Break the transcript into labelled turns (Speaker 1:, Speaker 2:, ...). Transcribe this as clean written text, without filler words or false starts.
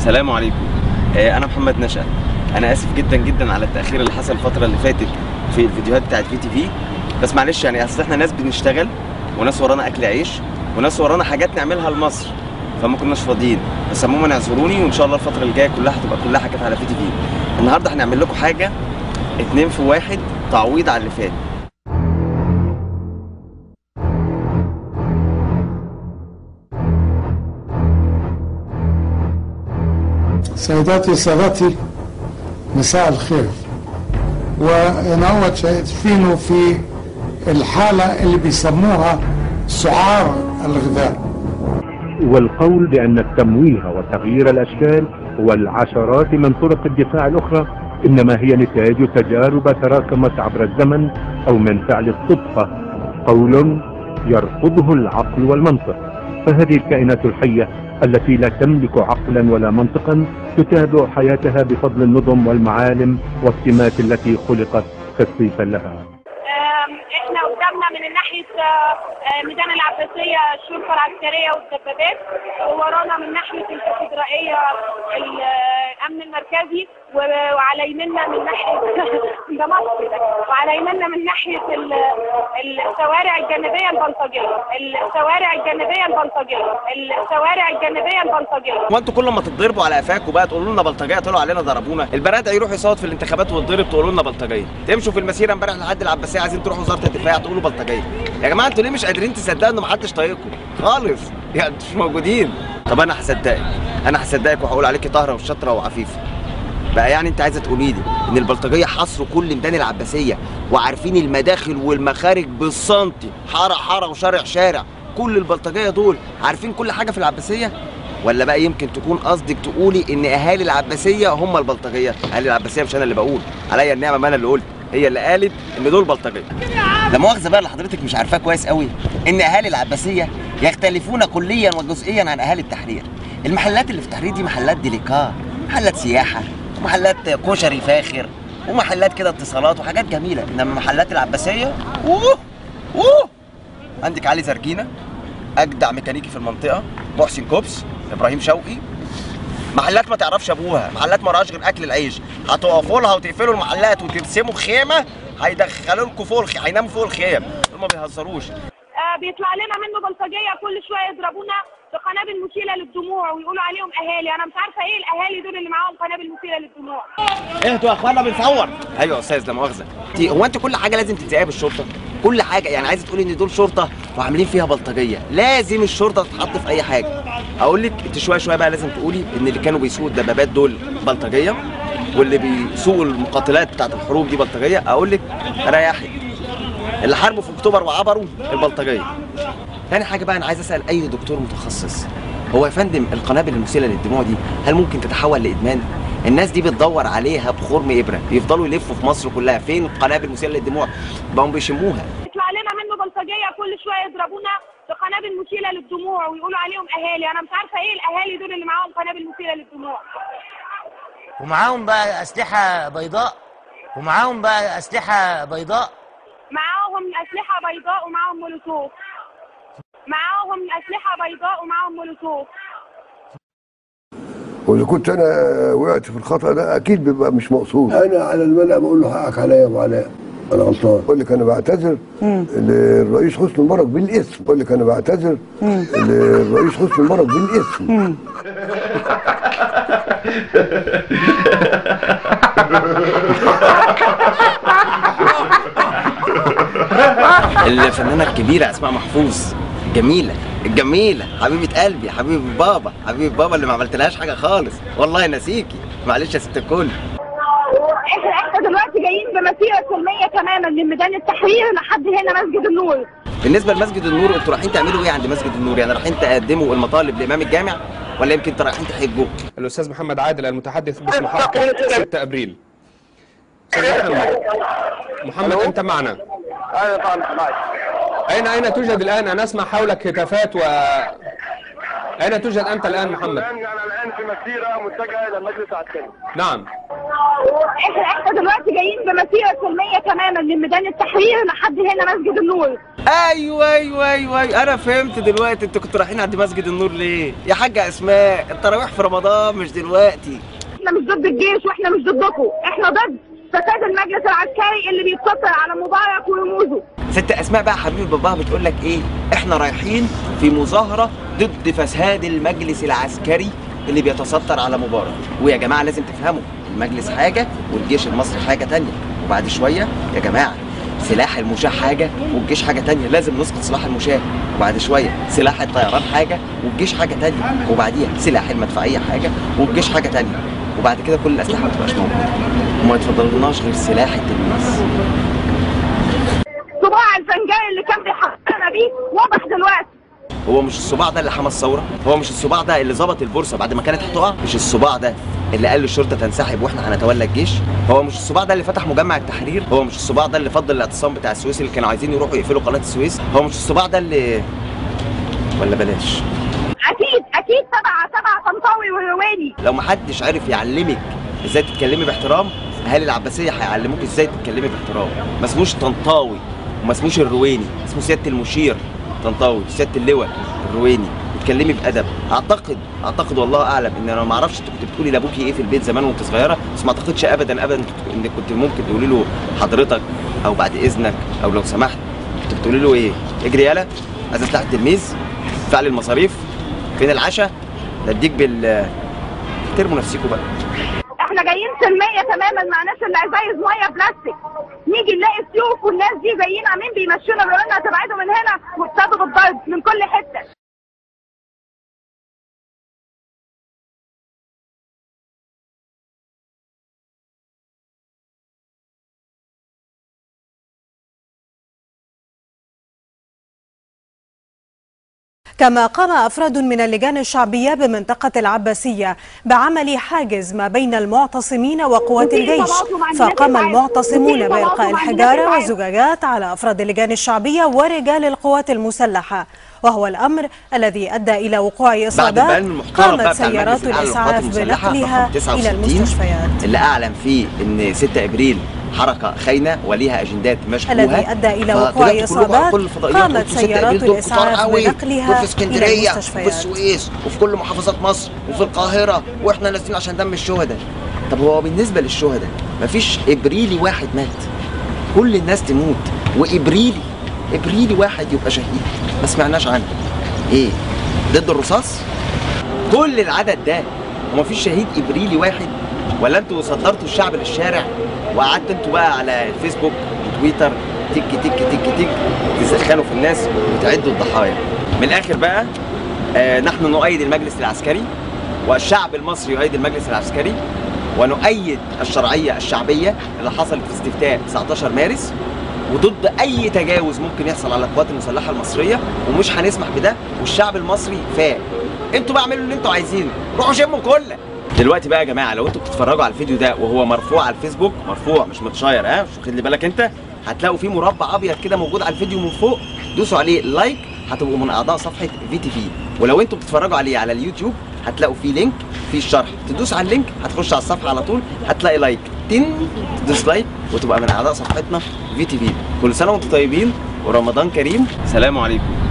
Speaker 1: السلام عليكم. انا محمد نشأت. انا اسف جدا جدا على التاخير اللي حصل الفترة اللي فاتت في الفيديوهات بتاعت VTV، بس معلش يعني اصل احنا ناس بنشتغل وناس ورانا اكل عيش وناس ورانا حاجات نعملها لمصر، فما كناش فاضيين. بس عموما اعذروني، وان شاء الله الفترة الجاية كلها هتبقى كلها حاجات على VTV. النهارده هنعمل لكم حاجة 2 في 1 تعويض على اللي فات.
Speaker 2: سيداتي سادتي، مساء الخير. ونعود شايفينه في الحالة اللي بيسموها سعار الغذاء.
Speaker 3: والقول بأن التمويه وتغيير الأشكال والعشرات من طرق الدفاع الأخرى إنما هي نتاج تجارب تراكمت عبر الزمن أو من فعل الصدفة قول يرفضه العقل والمنطق. فهذه الكائنات الحية التي لا تملك عقلا ولا منطقا تتابع حياتها بفضل النظم والمعالم والسمات التي خلقت خصيصا لها.
Speaker 4: احنا قدامنا من ناحية ميدان العباسية الشرطة العسكرية والدبابات، وورانا من ناحية الكاتدرائيه الامن المركزي، وعلى يميننا من ناحية ده مصر ده، وعلى يميننا من ناحية الشوارع الجانبية البلطجيه، الشوارع الجانبية البلطجيه، الشوارع الجانبية البلطجيه.
Speaker 1: هو انتوا كل ما تتضربوا على قفاكوا بقى تقولوا لنا بلطجيه؟ طلعوا علينا ضربونا. البرادعي يروح يصوت في الانتخابات ويتضرب تقولوا لنا بلطجيه. تمشوا في المسيرة امبارح لحد العباسية عايزين تروحوا وزارة الدفاع تقولوا بلطجيه. يا جماعة انتوا ليه مش قادرين تصدقوا ان محدش طايقكم خالص؟ يعني انتوا مش موجودين. طب انا هصدقك، انا هصدقك وهقول عليكي طاهرة وشاطره وعفيفه. بقى يعني انت عايزه تقولي لي ان البلطجيه حصروا كل ميدان العباسية وعارفين المداخل والمخارج بالسنتي، حارة حارة وشارع شارع، كل البلطجيه دول عارفين كل حاجة في العباسية؟ ولا بقى يمكن تكون قصدك تقولي ان اهالي العباسية هم البلطجيه؟ اهالي العباسية مش انا اللي بقول، عليا النعمة ما انا اللي قلت، هي اللي قالت ان دول بلطجيه. لا مؤاخذة بقى اللي حضرتك مش عارفاه كويس قوي، ان اهالي العباسية يختلفون كليا وجزئيا عن اهالي التحرير. المحلات اللي في التحرير دي محلات ديليكا، محلات سياحة، ومحلات كشري فاخر، ومحلات كده اتصالات وحاجات جميلة. انما محلات العباسية اوه اوه، عندك علي زرجينه اجدع ميكانيكي في المنطقة، محسن كوبس، ابراهيم شوقي، محلات ما تعرفش ابوها، محلات ما وراهاش غير اكل العيش. هتقفوا لها وتقفلوا المحلات وترسموا خيمة هيدخلوا لكم فوق هيناموا فوق الخيم، دول ما بيهزروش.
Speaker 4: بيطلع لنا منه بلطجيه كل شوية يضربونا بقنابل مثيرة للدموع ويقولوا عليهم اهالي. انا مش عارفه ايه الاهالي دول اللي معاهم قنابل مثيرة للدموع.
Speaker 1: اهدوا يا اخوانا بنصور. ايوه يا استاذ لا مؤاخذة، هو انت كل حاجة لازم تتزقها بالشرطة؟ كل حاجة يعني عايزه تقولي ان دول شرطه وعاملين فيها بلطجيه؟ لازم الشرطة تتحط في اي حاجة. اقول لك انت شوية شوية بقى لازم تقولي ان اللي كانوا بيسوقوا الدبابات دول بلطجيه، واللي بيسوقوا المقاتلات بتاعت الحروب دي بلطجيه. اقول لك ريحي، اللي حاربوا في اكتوبر وعبروا البلطجيه. تاني حاجة بقى انا عايز اسال اي دكتور متخصص، هو يا فندم القنابل المسيله للدموع دي هل ممكن تتحول لادمان؟ الناس دي بتدور عليها بخرم ابره، بيفضلوا يلفوا في مصر كلها فين القنابل المسيله للدموع؟ بقوا بيشموها.
Speaker 4: يطلع لنا منه بلطجيه كل شوية يضربونا بقنابل مثيرة للدموع ويقولوا عليهم اهالي. انا مش عارفه ايه الاهالي دول اللي معاهم قنابل مثيرة للدموع.
Speaker 5: ومعاهم بقى اسلحة بيضاء، ومعاهم بقى اسلحة بيضاء،
Speaker 4: معاهم اسلحة بيضاء ومعاهم مولوتوف، معاهم اسلحة بيضاء ومعاهم مولوتوف.
Speaker 6: واذا كنت انا وقعت في الخطا ده اكيد بيبقى مش مقصود. انا على الملأ بقول له حقك عليا يا ابو علاء، انا غلطان. بقول لك انا بعتذر للرئيس حسني مبارك بالاسم. بقول لك انا بعتذر للرئيس حسني مبارك بالاسم.
Speaker 1: الفنانة الكبيرة اسماء محفوظ، جميلة الجميلة، حبيبه قلبي، حبيبه بابا، حبيبه بابا اللي ما عملتلهاش حاجة خالص، والله ناسيكي، معلش يا ست الكل.
Speaker 4: احنا دلوقتي جايين بمسيره سلمية تماما من ميدان التحرير لحد هنا مسجد النور.
Speaker 1: بالنسبة لمسجد النور، انتوا رايحين تعملوا ايه عند مسجد النور؟ يعني رايحين تقدموا المطالب لامام الجامع ولا يمكن انتوا رايحين تحجوا؟
Speaker 7: الاستاذ محمد عادل المتحدث باسم حركة 6 ابريل. استاذ محمد، انت معنا؟
Speaker 8: ايوه طبعا معك.
Speaker 7: اين توجد الان؟ انا اسمع حولك هتافات و اين توجد انت الان محمد؟
Speaker 8: انا الان في مسيره متجهة الى المجلس العسكري.
Speaker 7: نعم.
Speaker 4: احنا دلوقتي جايين بمسيره سلمية تماما من ميدان التحرير لحد هنا مسجد النور.
Speaker 1: ايوه ايوه ايوه, أيوة. انا فهمت دلوقتي انتوا كنتوا رايحين عند مسجد النور ليه؟ يا حاجة اسماء التراويح في رمضان مش دلوقتي.
Speaker 4: احنا مش ضد الجيش واحنا مش ضدكم، احنا ضد فساد المجلس العسكري اللي بيتستر على مبارك ورموزه.
Speaker 1: ست اسماء بقى حبيبه باباها بتقول لك ايه؟ احنا رايحين في مظاهره ضد فساد المجلس العسكري اللي بيتستر على مبارك. ويا جماعة لازم تفهموا المجلس حاجة والجيش المصري حاجة تانية. وبعد شوية يا جماعة سلاح المشاة حاجة والجيش حاجة تانية، لازم نسقط سلاح المشاة. وبعد شوية سلاح الطيران حاجة والجيش حاجة تانية، وبعديها سلاح المدفعية حاجة والجيش حاجة تانية، وبعد كده كل الاسلحة ما تبقاش موجودة وما يتفضلناش غير سلاح التلميذ.
Speaker 4: صباع الفنجان اللي كان بيحققنا بيه واضح دلوقتي.
Speaker 1: هو مش الصباع ده اللي حمى الثورة؟ هو مش الصباع ده اللي ظبط البورصة بعد ما كانت هتقع؟ مش الصباع ده اللي قال للشرطة تنسحب واحنا هنتولى الجيش؟ هو مش الصباع ده اللي فتح مجمع التحرير؟ هو مش الصباع ده اللي فضل الاعتصام بتاع السويس اللي كانوا عايزين يروحوا يقفلوا قناة السويس؟ هو مش الصباع ده اللي ولا بلاش؟
Speaker 4: اكيد اكيد تبع طنطاوي ورواني.
Speaker 1: لو محدش عرف يعلمك ازاي تتكلمي باحترام، اهالي العباسية هيعلموك ازاي تتكلمي باحترام. ما اسموش طنطاوي وما اسموش الرويني، اسمه سيادة المشير طنطاوي، سيادة اللواء الرويني. اتكلمي بادب. اعتقد والله اعلم ان انا ما اعرفش انت كنت بتقولي لابوكي ايه في البيت زمان وانت صغيرة، بس ما اعتقدش ابدا ابدا انك كنت ممكن تقولي له حضرتك او بعد اذنك او لو سمحت. كنت بتقولي له ايه؟ اجري يالا، عايز سلاح التلميذ، ادفع لي المصاريف، فين العشاء؟ ده اديك بال احترموا نفسيكوا بقى.
Speaker 4: احنا جايين سلمية تماما مع ناس اللي ازايز مية بلاستيك، نيجي نلاقي سيوف والناس دي جايين عاملين بيمشونا بيقولوا لنا هتبعدوا من هنا، وابتدوا بالضرب من كل حتة.
Speaker 8: كما قام أفراد من اللجان الشعبية بمنطقة العباسية بعمل حاجز ما بين المعتصمين وقوات الجيش، فقام المعتصمون بإلقاء الحجارة والزجاجات على أفراد اللجان الشعبية ورجال القوات المسلحة، وهو الأمر الذي أدى إلى وقوع إصابات قامت سيارات الإسعاف بنقلها إلى المستشفيات.
Speaker 1: اللي أعلن فيه أن 6 أبريل حركة خاينة وليها أجندات مشبوهة
Speaker 8: الذي أدى إلى وقوع إصابات قامت سيارات الإسعاف بنقلها
Speaker 1: وفي اسكندرية وفي السويس وفي كل محافظات مصر وفي القاهرة، وإحنا نازلين عشان دم الشهداء. طب هو بالنسبة للشهداء مفيش إبريلي واحد مات، كل الناس تموت وإبريلي إبريلي واحد يبقى شهيد ما سمعناش عنه. إيه؟ ضد الرصاص؟ كل العدد ده ومفيش شهيد إبريلي واحد؟ ولا انتوا صدرتوا الشعب للشارع وقعدتوا انتوا بقى على الفيسبوك وتويتر تك تك تك تك تسخنوا في الناس وتعدوا الضحايا؟ من الاخر بقى نحن نؤيد المجلس العسكري، والشعب المصري يؤيد المجلس العسكري، ونؤيد الشرعية الشعبية اللي حصلت في استفتاء 19 مارس، وضد اي تجاوز ممكن يحصل على القوات المسلحة المصرية، ومش هنسمح بده، والشعب المصري فاق. انتوا بقى اعملوا اللي انتوا عايزينه، روحوا شموا كله. دلوقتي بقى يا جماعة لو انتوا بتتفرجوا على الفيديو ده وهو مرفوع على الفيسبوك، مرفوع مش متشير، ها مش واخد لي بالك انت، هتلاقوا فيه مربع ابيض كده موجود على الفيديو من فوق، دوسوا عليه like هتبقوا من اعضاء صفحة VTV. ولو انتوا بتتفرجوا عليه على اليوتيوب هتلاقوا فيه link فيه الشرح، تدوس على ال link هتخش على الصفحة على طول، هتلاقي like تن، تدوس like وتبقى من اعضاء صفحتنا VTV. كل سنة وانتم طيبين ورمضان كريم. سلام عليكم.